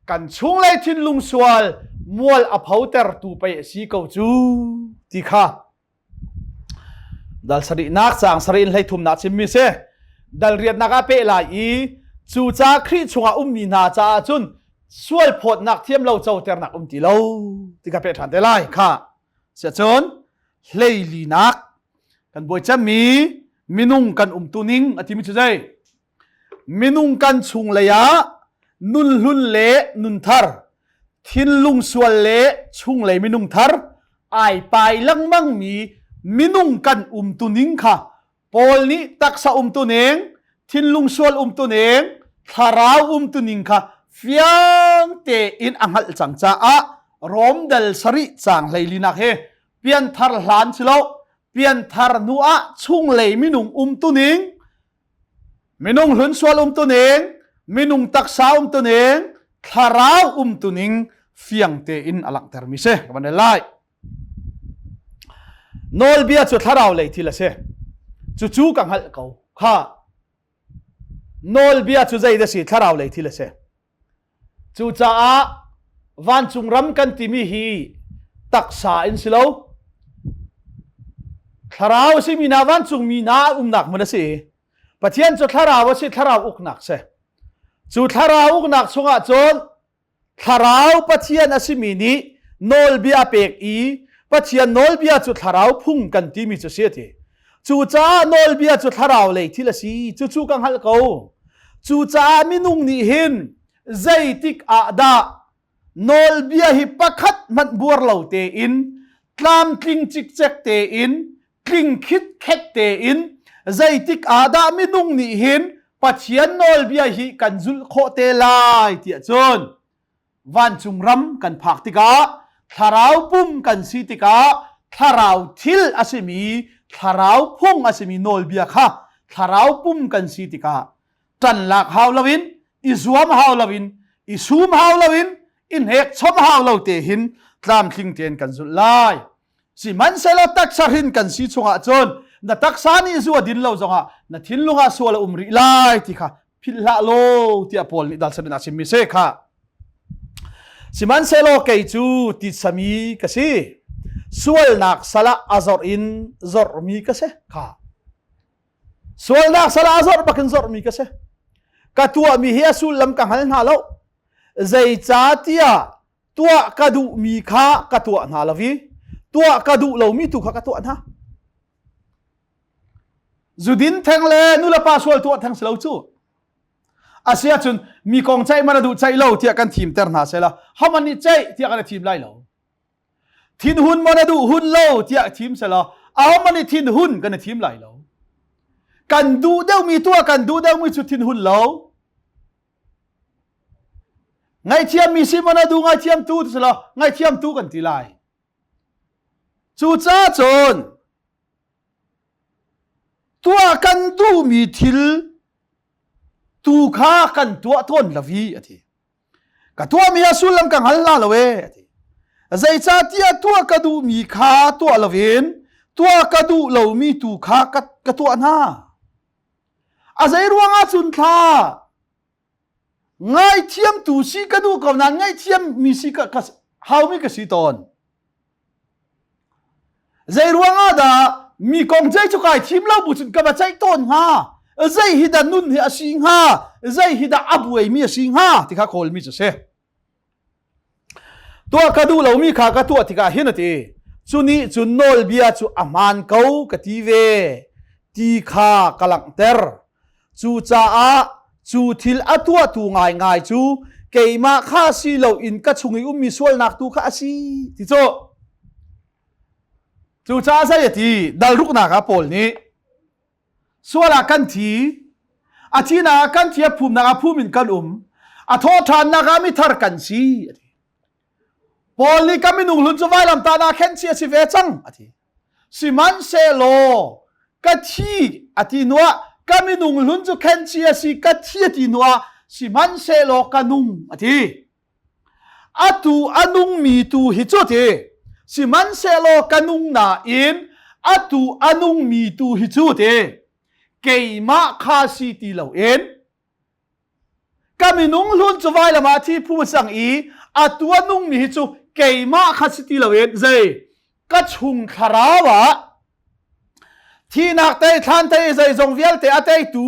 kan chunglei thinlung sual mual a photertu pei a si ko cu ti kha Dal sarihnak caang sarih in hleithumnak chimmi si. Dal riatnak ah peh lai i cu ca Khrih chungah ummi hna caah cun sual phawtnak thiam lo coternak um ti lo ti ka peh ṭhan te lai kha. Siahcun hleilinak kan buai cemmi minung kan umtu ning a timi cu zei? Minung kan chunglei ah nunhlun le nunthar, thinlung sual le chunglei minung thar ai pai lengmangmi minung kan umtuning kha Paul nih taksa umtuning, thinlung sual umtuning, thlarau umtuning kha fiang tein a hngalh cang caah Rom dal sarih caang hleilinak hi pianthar hlan si lo pianthar hnu ah chunglei minung umtuning Minung hlun sual umtuning, minung taksa umtuning, thlarau umtuning fiang tein a langhtermi si. Ka van lai. Nawlbia cu thlarau lei thil a si. Cucu ka hngalh ko. Kha. Nawlbia cu zei dah si? Thlarau lei thil a si. Cucaah vancung ram kan timi hi taksa in si lo. Thlarau a simi hna vancungmi hna umnak hmun a si. Pathian cu thlarau a si, thlarau uknak si. Cu thlarau uknak chungah cun thlarau Pathian a simi nih nawlbia pek i Pathian nawlbia cu thlarau phung kan timi cu si a ti. Cucaah nawlbia cu thlarau lei thil a si. Cucu ka hngalh ko. Cucaah minung nih hin zeitik ah dah nawlbia hi pakhat hmanh buar lo tein tlamtling cikcek tein tling khitkhet tein zeitik ah dah minung nih hin Pathian nawlbia hi kan zulh khawh te lai tiah cun vancung ram kan phak tikah thlarau pum kan si tikah thlarau thil a simi thlarau phung a simi nawlbia kha thlarau pum kan si tikah ṭan lak hau loin. I zuam hau loin, i sum hau loin, i hnek chom hau lo te hin tlamtling tein kan zulh lai. Sihmanhsehlaw taksa hrin kan si chungah cun na taksa nih zu a din lo zongah na thinlung ah sual a um rih lai ti kha philh hlah law tiah Paul nih dal in a chimmi si kha. Sihmanhsehlaw kei cu titsami ka si. Sualnak salah a zorh in zorhmi ka si kha. Sualnak salah a zorh bakin zorhmi ka si. Ka tuahmi hi a sullam ka hngal hna lo. Zeicahtiah tuah ka duhmi kha ka tuah hna lo i tuah ka duh lomi tu kha ka tuah hna. Zudin theng le nulepa sual tuah theng si lo cu. Asiahcun mi kong ceih man a duh ceih lo tiah kan thimter hna sela haman nih ceih tiah kan i thim lai lo. Thinhun man a duh hun lo tiah thim sela ahoman nih thinhun kan i thim lai lo. Kan duh deuhmi tuah kan duh deuhmi cu thinhun lo. Ngaihthiammi si man a duh ngaithiamtu ti sela ngaithiamtu kan ti lai. Cucaah cun tuah kan duhmi thil tu kha kan tuah tawn lo i a ti. Ka tuahmi a sullam ka hngal la lo e a ti. Zeicahtiah tuah ka duhmi kha tuah loin tuah ka duh lomi tu kha ka, ka tuah hna. A zei ruangah cun thla Ngaithiamtu si ka duh ko nain ngaihthiammi si ka, ka haumi ka si tawn. Zei ruangah dah mi kong cei cu kai thim lo bu cun ka va ceih tawn hnga? Zei hi dah nun hi a si hnga? Zei hi dah a buaimi a si hnga? Ti kha kawlmi cu si. Tuah ka duh lomi kha ka tuah tikah hin a ti. Cu nih cun nawlbia cu a hmaan ko ka ti ve ti kha ka langhter. Cucaah cu thil a tuahtu ngaingai cu keimah kha si loin ka chung i ummi sualnak tu kha a si ti cu. Cucaah zei a ti dal ruknak ah Paul nih Sual ah kan thi. A thihnak ah kan thi, a phumnak ah phum in kan um. A thawhṭhannak ah mithar kan si. A ti. Paul nih ka minung hlun cu vailamtahnak khenh chih a si ve cang a ti. Sihmanhsehlaw ka thi a ti hnuah ka minung hlun cu khenh chih a si ka thi a ti hnuah sihmanhsehlaw ka nung a ti. Atu a nungmi tu hi cu ti sihmanhsehlaw ka nung nain atu a nungmi tu hi cu ti keimah kha si ti loin ka minung hlun cu vailam ah thi phu cang i atu a nungmi hi cu keimah kha si ti loin zei ka chung thlarau ah thihnak tei thlan tei zeizong vialte a teitu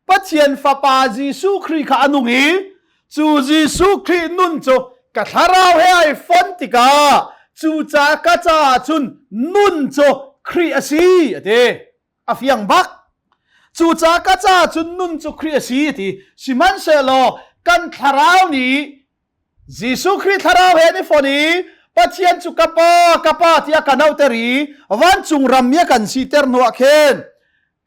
Pathian Fapa Jesuh Khrih kha a nung i cu Jesuh Khrih nun cu ka thlarau he ai fon tikah cu ca ka caah cun nun cu Khrih a si a ti. A fiang bak. Cu ca ka caah cun nun cu Khrih a si a ti. Sihmanhsehlaw kan thlarau nih Jesuh Khrih thlarau he an i fon i Pathian cu ka pa ka pa tiah kan auhter i vancung ram mi a kan siter hnuah khin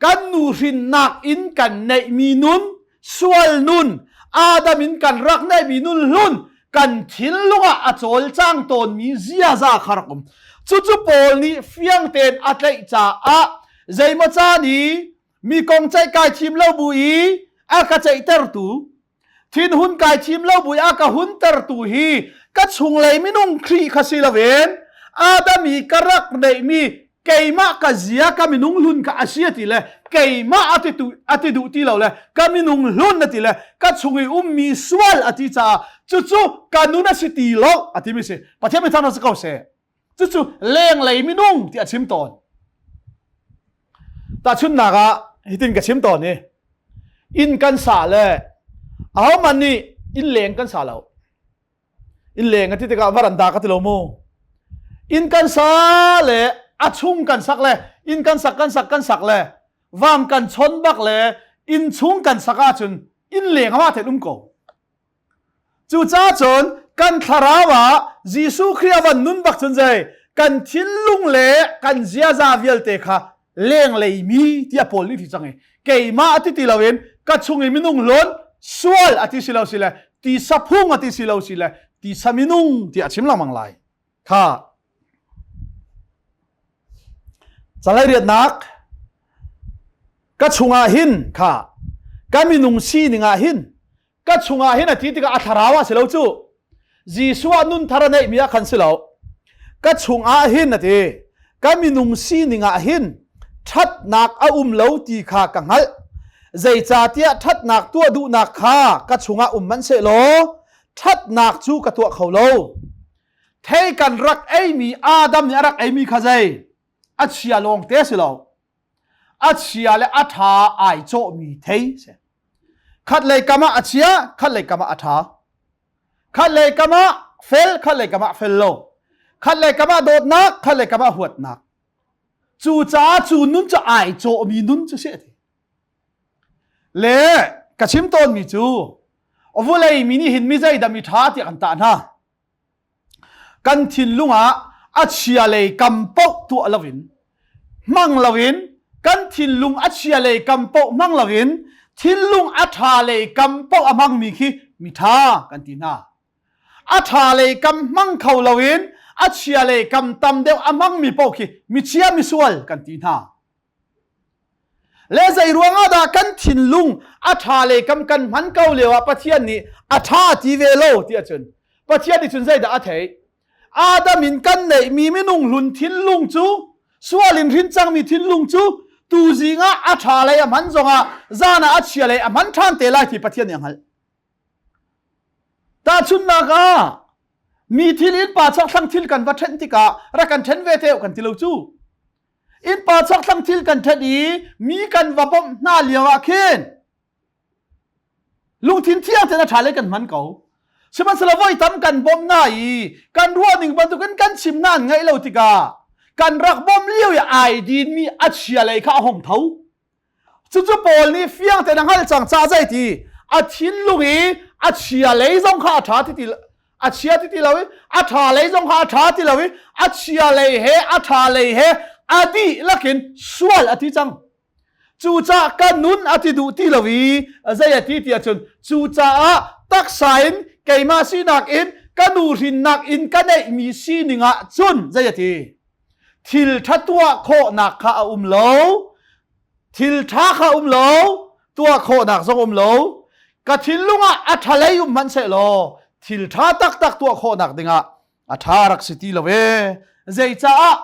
kan nu hrinnak in kan neihmi nun sual nun Adam in kan rak neihmi nun hlun kan thinlung ah a cawlcang tawnmi ziaza kha rak um cucu Paul nih fiang tein a tlaih caah zeimaw caan i mi kong ceih kai thim lo bu i a ka ceihtertu Thinhun kai thim lo bui a ka huntertu hi ka chunglei minung Khrih kha si loin Adam i ka rak neihmi keimah ka zia ka minung hlun kha a si a ti le keimah a ti tu a ti duh ti lo le ka minung hlun a ti le ka chung i ummi sual a ti caah cucu ka nun a si ti lo a timi si Pathian mi thang si ko seh cucu lenglei minung ti a chim tawn tahchunhnak ah hitin ka chim tawn i inn kan sa le ahohmanh nih inn leng kan sa lo inn leng a ti tikah varanda ka ti lo mu inn kan sa le a chung kan sak le inn kan sak kan sak kan sak le vam kan chon bak le inn chung kan sak ahcun inn leng ama then um ko Cucaah cun kan thlarau ah Jesuh Khrih a van nun bak cun zei kan thinlung le kan ziaza vialte kha lenglei mi tiah Paul nih ti cang i keimah a ti ti loin ka chung i minung hlawn sual a ti si lo si le tisa phung a ti si lo si le tisa minung tiah a chim lengmang lai kha calei riatnak ka chungah hin kha ka minung sining ah hin. Ka chungah hin a ti tikah a thlarau ah si lo cu. Jesuh ah nun thar a neihmi ah khan si lo. Ka chungah hin a ti. Ka minung sining ah hin ṭhatnak a um lo ti kha ka hngalh. Zeicahtiah ṭhatnak tuah duhnak kha ka chungah um hmanhsehlaw ṭhatnak cu ka tuah kho lo. Thei kan rak eimi Adam nih a rak eimi kha zei? A chia lawng te si lo. A chia le a ṭha ai cawhmi thei si. Khat lei kam ah a chia, khat lei kam ah a ṭha. Khat lei kam ah fel, khat lei kam ah fel lo. Khat lei kam ah dawtnak, khat lei kam ah huatnak. Cucaah cu nun cu ai cawhmi nun cu si a ti. Le ka chim tawnmi cu vulei mi nih hin mi zeidah mi ṭha tiah kan tah hna. Kan thinlung ah a chia lei kam paoh tuah loin hmang loin kan thinlung a chia lei kam paoh hmang loin thinlung a ṭha lei kam paoh a hmangmi khi mi ṭha kan ti hna. A ṭha lei kam hmang kho loin a chia lei kam tam deuh a hmangmi paoh khi michia misual kan ti hna. Le zei ruangah dah kan thinlung a ṭha lei kam kan hman ko lio ah Pathian nih a ṭha ti ve lo ti ahcun Pathian nih cun zeidah a theih? Adam in kan neihmi minung hlun thinlung cu sual in hrin cangmi thinlung cu tuzing ah a ṭha lei a hman zongah zan ah a chia lei a hman ṭhan te lai ti Pathian nih a hngalh. Tahchunhnak ah mi thil innpa chakthlang thil kan va ṭhenh tikah rak kan ṭhen ve te kan ti lo cu. Innpa chakthlang thil kan ṭhen i mi kan va bawmh hna lio ah khin lungthin thiang tein a ṭha lei kan hman ko. Sihmanhsehlaw voi tam kan bawmh hna i kan ruahning bantukin kan chim hna an ngaih lo tikah kan rak bawmh lio i ai dinmi a chia lei kha a hung tho. Cucu Paul nih fiang tein a hngalh cang caah zeiti a thinlung i a chia lei zong kha a ṭha ti ti a chia ti ti lo i a ṭha lei zong kha a ṭha ti lo i a chia lei he a ṭha lei he a dihlak in sual a ti cang. Cucaah ka nun a ti duh ti lo i zei a ti ti ahcun cucaah taksa in keimah sinak in ka nu hrinnak in ka neihmi sining ah cun zei a ti thil ṭha tuah khawhnak kha a um lo thil ṭha kha um lo tuah khawhnak zong um lo ka thinlung ah a ṭha lei um hmanh sehlaw thil ṭha taktak tuah khawhnak dingah a ṭha rak si ti lo ee zeicaah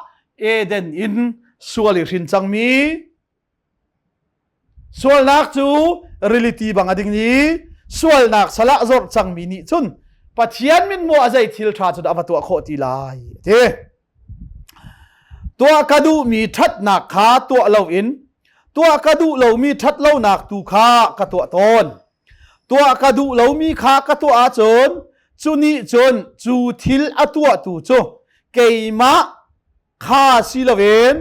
Eden in sual i hrin cangmi Sualnak cu riliti bang a ding i sualnak sal ah zorh cangmi nih cun Pathian min maw a zei thil ṭha cu dah a va tuah khawh ti lai a ti. Tuah ka duhmi ṭhatnak kha tuah loin tuah ka duh lomi ṭhatlonak tu kha ka tuah tawn. Tuah ka duh lomi kha ka tuah ahcun cu nih cun cu thil a tuahtu cu keimah kha si loin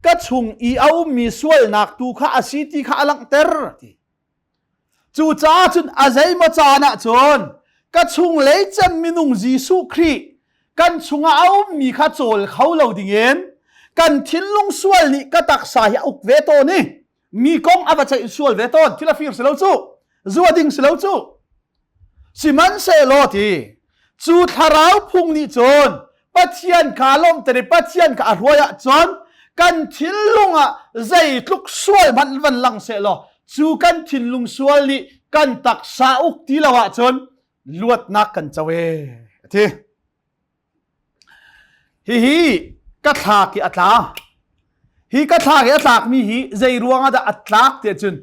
ka chung i a ummi sualnak tu kha a si ti kha a langhter ti. Cucaah cun a zeimaw caan ah cun ka chunglei cem minung Jesuh Khrih kan chungah a ummi kha cawl kho lo dingin kan thinlung sual nih ka taksa hi a uk ve tawn i mi kong a va ceih sual ve tawn thil a fir si lo cu zu a ding si lo cu sihmanhsehlaw ti cu thlarau phung nih cun Pathian kha lawmhter i Pathian kha a hruai ahcun kan thinlung ah zeitluk sual hmanh van lang sehlaw cu kan thinlung sual nih kan taksa uk ti lo ahcun luatnak kan co e a ti. Hihi ka thlak i a tla. Hi ka thlak i a tlakmi hi zei ruang ah dah a tlak ti ahcun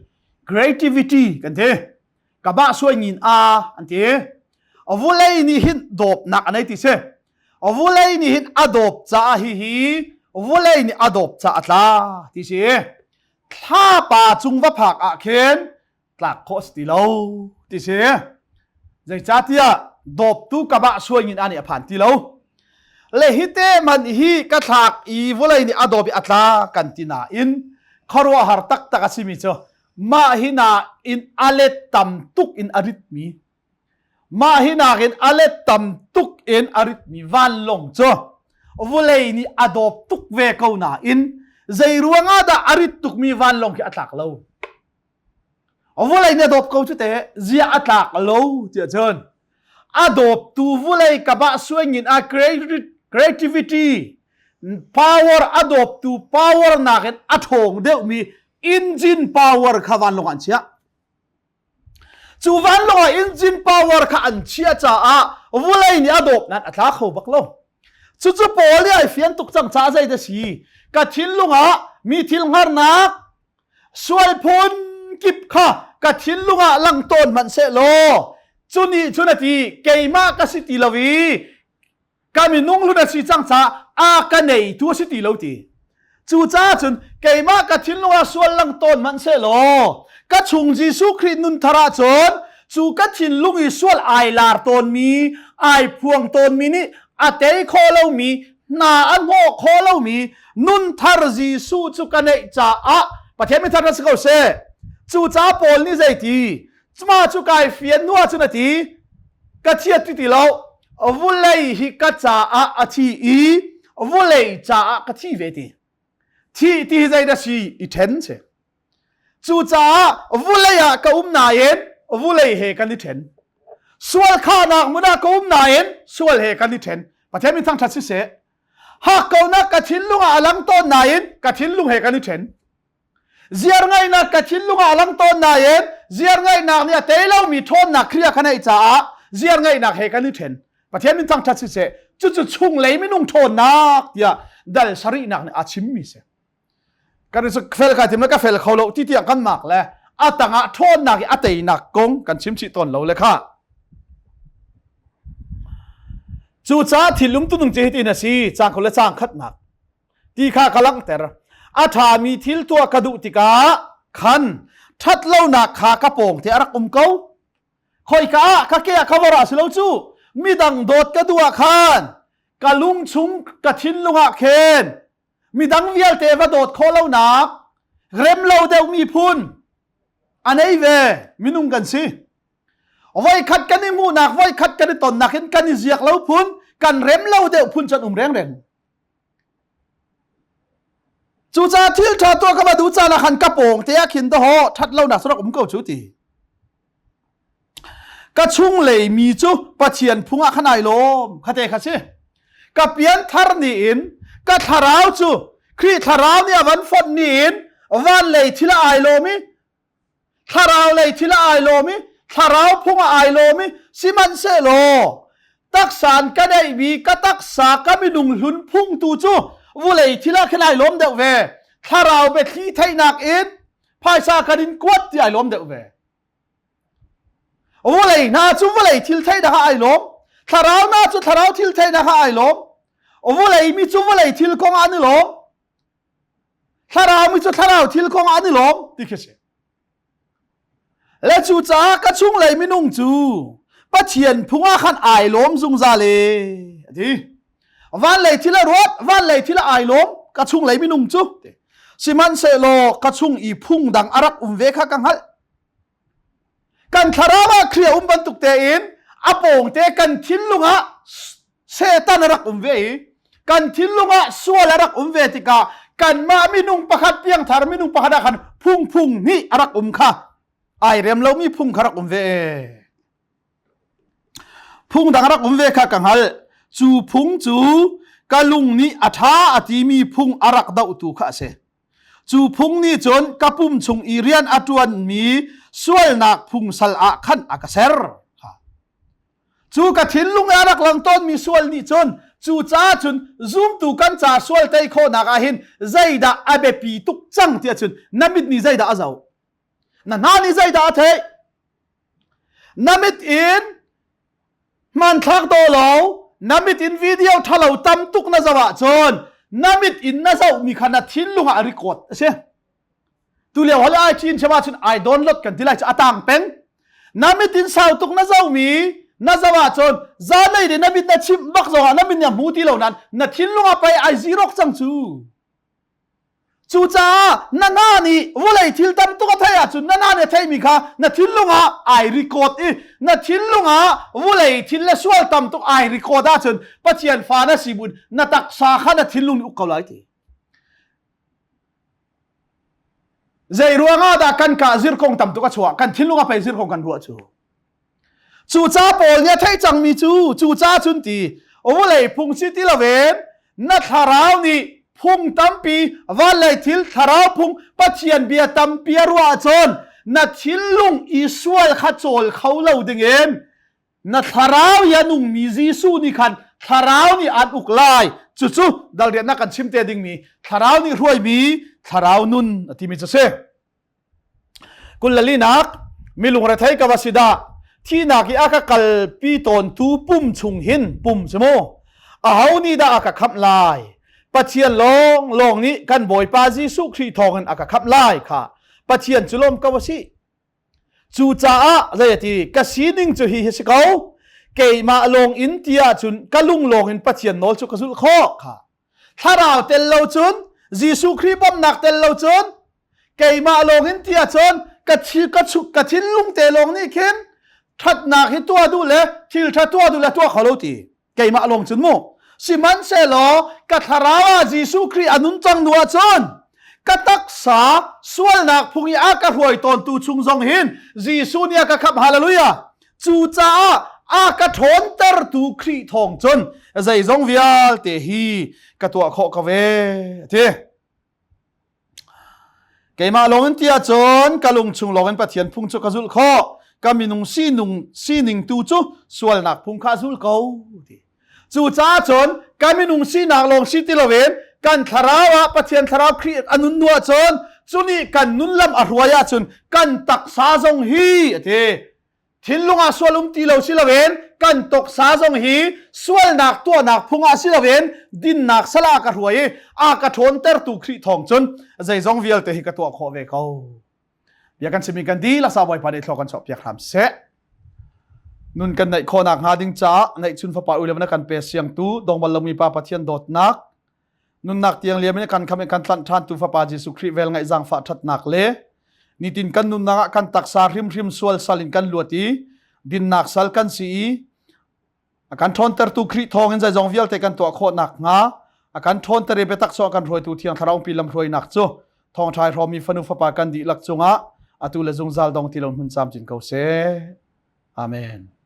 creativity kan ti. Ka bah suai ngin a an ti. Vulei nih hin dawpnak a nei ti si. Vulei nih hin a dawp caah hihi vulei nih a dawp caah a tla ti si. Thlapa cung va phak ah khin tlak khawh si ti lo ti si zeicahtiah dawptu ka bah suai in ani a phan ti lo le hi te man hi ka thlak i vawlei nih a dawp i a tla kan ti nain khuaruahhar taktak a simi cu mah hi na in a let tam tuk in a ritmi mah hi nakin a let tam tuk in a ritmi vanlawng cu vawlei nih a dawp tuk ve ko nain zei ruangah dah a rit tukmi vanlawng khi a tlak lo Vulei nih a dawp ko cu te zia a tlak lo tiah cun a dawptu vulei ka bah suaingin a creativity power a dawptu power nakin a ṭhawng deuhmi engine power kha vanlawng an chiah. Cu vanlawng ah engine power kha an chiah caah vulei nih a dawp nan a tla kho bak lo. Cucu Paul nih ai fian tuk cang caah zei dah si? Ka thinlung ah mi thil hngarnak sual phun kip kha ka thinlung ah lang tawn hmanh seh law cu nih cun a ti keimah ka si ti lo i ka minung hlun a si cang caah a ka neitu a si ti lo ti. Cucaah cun keimah ka thinlung ah sual lang tawn hmanh seh law ka chung Jesuh Khrih nun thar ah cun cu ka thinlung i sual ai lar tawnmi ai phuang tawnmi nih a tei khawh lomi hna a hnawh khawh lomi nun thar Jesuh cu ka neih caah Pathian min thar na si ko seh. Cucaah Paul nih zeiti cuma cu kai fian hnu ah cun a ti ka thiat ti ti lo vulei hi ka caah a thi i vulei caah ka thi ve ti thi ti hi zei dah si i ṭhen si cucaah vulei ah ka um nain vulei he kan i ṭhen sual khahnak hmun ah ka um nain sual he kan i ṭhen Pathian min thangṭhat siseh hakkaunak ka thinlung ah a lang tawn nain ka thinlung he kan i ṭhen Ziar ngaihnak ka thinlung ah a lang tawn nain ziar ngaihnak nih a tei lomi ṭhawnnak Khrih ah ka neih caah ziar ngaihnak he kan i ṭhen. Pathian min thangṭhat siseh, cucu chunglei minung ṭhawnnak tiah dal sarihnak nih a chimmi si. Kan fel kai tim le ka fel kho lo ti tiang kan mak le a tangah ṭhawnnak i a teinak kong kan chim chih tawn lo le kha. Cucaah thilum tunung cu hitin a si, cang kho le cang khatnak. Ti kha ka langhter. A ṭhami thil tuah ka duh tikah khan ṭhatlonak kha ka pawng te a rak um ko. Khoika ah ka ke ah ka vor ah si lo cu midang dawt ka duh ah khan ka lung chung ka thinlung ah khin midang vialte va dawt khawh lonak rem lo deuh miphun a nei ve minung kan si. Voikhat kan i hmuhnak voikhat kan i tonnak hin kan i ziak lo phun kan rem lo deuh phun cun um rengreng. Cucaah thil ṭha tuah ka va duh caan ah khan ka pawng te ah khin dawh ṭhat lonak cu rak um ko cu ti. Ka chunglei mi cu Pathian phung ah khan ai lawm khate kha si. Ka pianthar ni in ka thlarau cu Khrih thlarau nih a van fonh ni in van lei thil ah ai lawm i thlarau lei thil ah ai lawm i thlarau phung ah ai lawm i sihmanhsehlaw taksa an ka neihmi ka taksa ka minung hlun phung tu cu vulei thil ah khin ai lawm deuh ve thlarau biathli theihnak in phaisa kan in kuat ti ai lawm deuh ve vulei hna cu vulei thil theihnak ah ai lawm thlarau hna cu thlarau thil theihnak ah ai lawm vulei mi cu vulei thil kong ah an i lawm Thlarau mi cu thlarau thil kong ah an i lawm ti khi si. Le cucaah ka chunglei minung cu Pathian phung ah khan ai lawm zungzal e a ti. Van lei thil a ruat, van lei thil a ai lawm ka chunglei minung cu. Sihmanhsehlaw ka chung i phung dang a rak um ve kha ka hngalh. Kan thlarau ah Khrih a um bantuk tein a pawngte kan thinlung ah Satan a rak um ve i kan thinlung ah sual a rak um ve tikah kanmah minung pakhat piangthar minung pakhat ah khan phung phung hnih a rak um kha ai rem lomi phung kha rak um ve. Phung dang rak um ve kha ka hngalh. Cu phung cu ka lung nih a ṭha a timi phung a rak dohtu kha a si. Cu phung nih cun ka pum chung i rian a ṭuanmi sualnak phung sal ah khan a ka ser. Cu ka thinlung i a rak lang tawnmi sual nih cun cu caah cun zumtu kan ca sual tei khawhnak ah hin zeidah a biapi tuk cang tiah cun na mit nih zeidah a zoh? Na hna nih zeidah a theih? Na mit in hmanthlak daw lo na mit in video ṭhalo tam tuk na zoh ahcun na mit in na zohmi kha na thinlung ah record a si tu lio hal ai chin chema cun ai download kan ti lai cu a tang peng na mit in sau tuk na zohmi na zoh ahcun zanlei de na mit na chimh bak zongah na mit nih a hmu ti lo nain na thinlung ah pei ai zirok cang cu Cucaah na hna nih vawlei thil tam tuk a theih ahcun na hna nih a theihmi kha na thinlung ah ai record i na thinlung ah vawlei thil le sual tam tuk ai record ahcun Pathian fa na si buin na taksa kha na thinlung nih uk ko lai ti. Zei ruangah dah kan kah zirkong tam tuk a chuah kan thinlung a pei zirkong kan ruah cu. Cuca Paul nih a theih cangmi cu cuca cun ti vawlei phung si ti loin na thlarau nih phung tampi vanlei thil thlarau phung Pathian bia tampi a ruah ahcun. Na thinlung i sual kha cawl kho lo dingin na thlarau i a nungmi Jesuh nih khan thlarau nih an uk lai. Cucu dalriatnak kan chim te dingmi thlarau nih hruaimi thlarau nun a timi cu si. Kulalinak mi lungrethei ka va si dah thihnak i a ka kalpi tawntu pum chung hin pum si mu aho nih dah a ka khamh lai Pathian lawng lawng nih kan Bawipa Jesuh Khrih thawngin a ka khamh lai kha Pathian cu lawm ko a si cucaah zei a ti ka sining cu hi hi si ko keimah lawng in ti ahcun ka lung lawng in Pathian nawl cu ka zulh khawh kha Thlarau tel lo cun Jesuh Khrih bawmhnak tel lo cun keimah lawng in ti ahcun ka thi ka chuk ka thinlung te lawng nih khin ṭhatnak hi tuah duh le thil ṭha tuah duh le tuah kho lo ti keimah lawng cun mu sihmanhsehlaw ka thlarau ah Jesuh Khrih a nun cang nu ahcun ka taksa sualnak phung i a ka hruai tawntu chung zong hin Jesuh nih a ka khamh hallelujah Cucaah a ka ṭhawntertu Khrih thawng cun zeizong vialte hi ka tuah khawh ko ve a ti. Keimah lawng in ti ahcun ka lung chung lawng in Pathian phung cu ka zulh khawh. Ka minung sining, sining tu cu sualnak phung kha zul ko ti. Cucaah cun ka minung sinak lawng si ti loin kan thlarau ah Pathian thlarau Khrih a nun nu ahcun cu nih kan nun lam a hruai ahcun kan taksa zong hi a ti. Thinlung ah sual um ti lo si loin kan toksa zong hi sualnak tuahnak phung ah si loin dinnak sal ah ka hruai i a ka ṭhawntertu Khrih thawng cun zeizong vialte hi ka tuah khawh ve ko. Bia kan chimmi kan dihlak sa Bawipa nih thlaw kan chuahpiak hram seh. Nun kan neih khawhnak hnga ding caah neihchun fapa ule na kan pe siangtu dong bal lomi pa Pathian dawtnak Nunnak tiang liam in kan kham in kan tlanh ṭhan tu Fapa Jesuh Khrih vel ngaih zaangfah ṭhatnak le nitin kan nunnak ah kan taksa hrimhrim sual sal in kan luat i dinnak sal kan si i a kan ṭhawntertu Khrih thawng in zeizong vialte kan tuah khawh nakhnga a kan ṭhawnter i biatak sawh kan hruaitu Thiang Thlarau pi lamhruainak cu thawngṭha i hrawmmi fanu fapa kan dihlak cungah atu le zungzal dong ti lo hmun camcin ko seh. Amen.